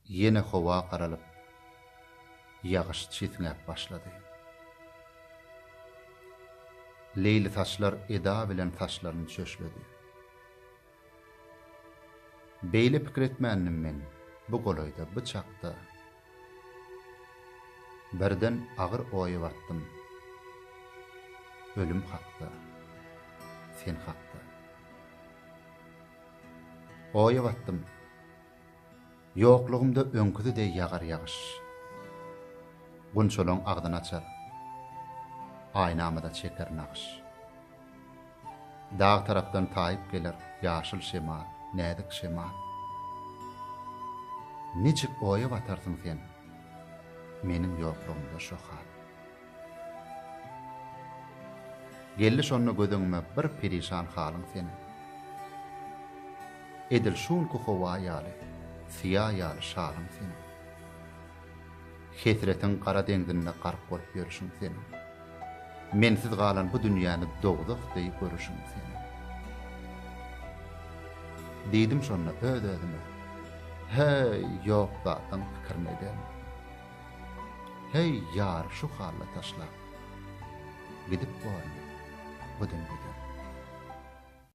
Ýene howa garalyp, ýagyş çisňäp başlady. Leýlisaçlar eda bilen saçlaryny çöşledi. Beýle pikir etmändim men bu golaýda, bu çakda. Birden agyr oýa batdym. Ölüm hakda, sen hakda. Oýa batdym. Ýoklugymda öňküsi deý ýagar ýagyş. Gunçalaň agzyny açar. Aýnamyza çeker nagyş. Dag tarapdan taýyp geler ýaşyl şemal, näzik şemal. Niçik oýa batarsyň sen meniň ýoklugymda şo hal. Geldi şonda göz öňüme bir perişan halyň seniň. Edil şu günki howa ýaly, syýa ýaly şalyň seniň. Hesretiň gara deňzinde gark bolup ýörüşiň seniň. Mensiz galan bu dünýäni dowzah deý görüşiň seniň. Diýdim şonda öz-özüme, Häý, ýok zatlaň pikirini eden. Heý, ýary şu halda taşlap, gidip bormy bu dünýeden?